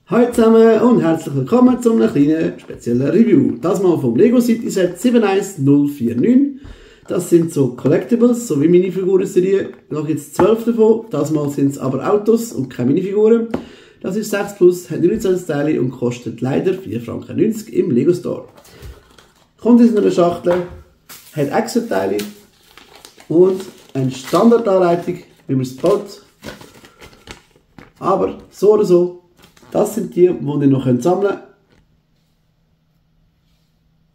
Hallo zusammen und herzlich willkommen zu einem kleinen speziellen Review. Das mal vom Lego City Set 71049. Das sind so Collectibles, so wie Minifiguren-Serie. Noch jetzt 12 davon. Das mal sind es aber Autos und keine Minifiguren. Das ist 6 plus, hat 19 Teile und kostet leider 4,90 Franken im Lego Store. Kommt in einer Schachtel, hat Extra-Teile und eine Standardanleitung, wie man es baut. Aber so oder so, das sind die ihr noch sammeln könnt.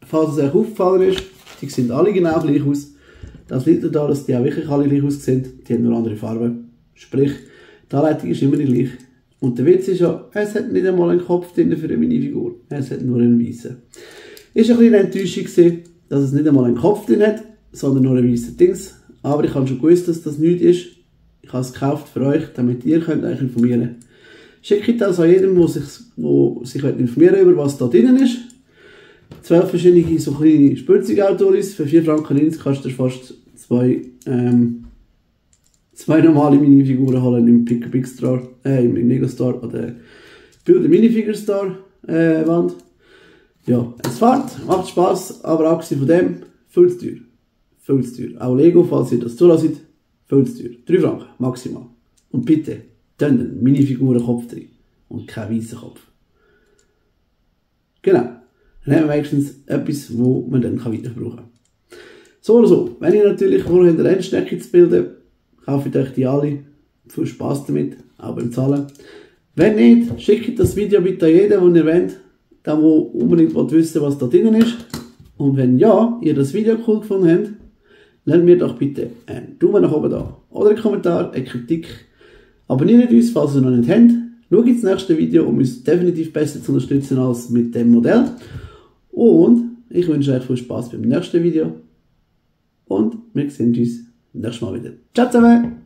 Falls es euch aufgefallen ist, die sehen alle genau gleich aus. Das liegt daran, dass die auch wirklich alle gleich aussehen. Die haben nur andere Farben. Sprich, die Anleitung ist immer die gleiche. Und der Witz ist ja, es hat nicht einmal einen Kopf drin für eine Minfigur. Es hat nur einen weißen. Ist ein bisschen eine Enttäuschung gewesen, dass es nicht einmal einen Kopf drin hat, sondern nur ein weißes Dings. Aber ich habe schon gewusst, dass das nichts ist. Ich habe es gekauft für euch, damit ihr könnt euch informieren könnt. Schickt das an jedem, der sich informieren will, über was da drin ist. 12 verschiedene so kleine Spielzeugautos. Für 4,90 Franken kannst du fast zwei normale Minifiguren holen im Pick Store, im Lego Store oder Build a Minifigure Store Wand. Ja, es fährt, macht Spaß, aber abgesehen von dem, viel zu teuer. Viel zu teuer. Auch Lego, falls ihr das zulasst, viel zu teuer. 3 Franken maximal. Und bitte, dann einen Minifigurenkopf drin und kein weißen Kopf. Genau. Dann haben wir wenigstens etwas, wo man dann weiter brauchen kann. So oder so, wenn ihr natürlich vorhabt, eine Rennstrecke zu bilden, kauft euch die alle. Viel Spaß damit, auch beim Zahlen. Wenn nicht, schickt das Video bitte an jeden, den ihr wollt, der unbedingt wissen will, was da drin ist. Und wenn ja, ihr das Video cool gefunden habt, lasst mir doch bitte einen Daumen nach oben da. Oder einen Kommentar, eine Kritik. Abonniert uns, falls ihr noch nicht habt. Schaut ins nächste Video, um uns definitiv besser zu unterstützen als mit dem Modell. Und ich wünsche euch viel Spaß beim nächsten Video. Und wir sehen uns nächstes Mal wieder. Ciao zusammen!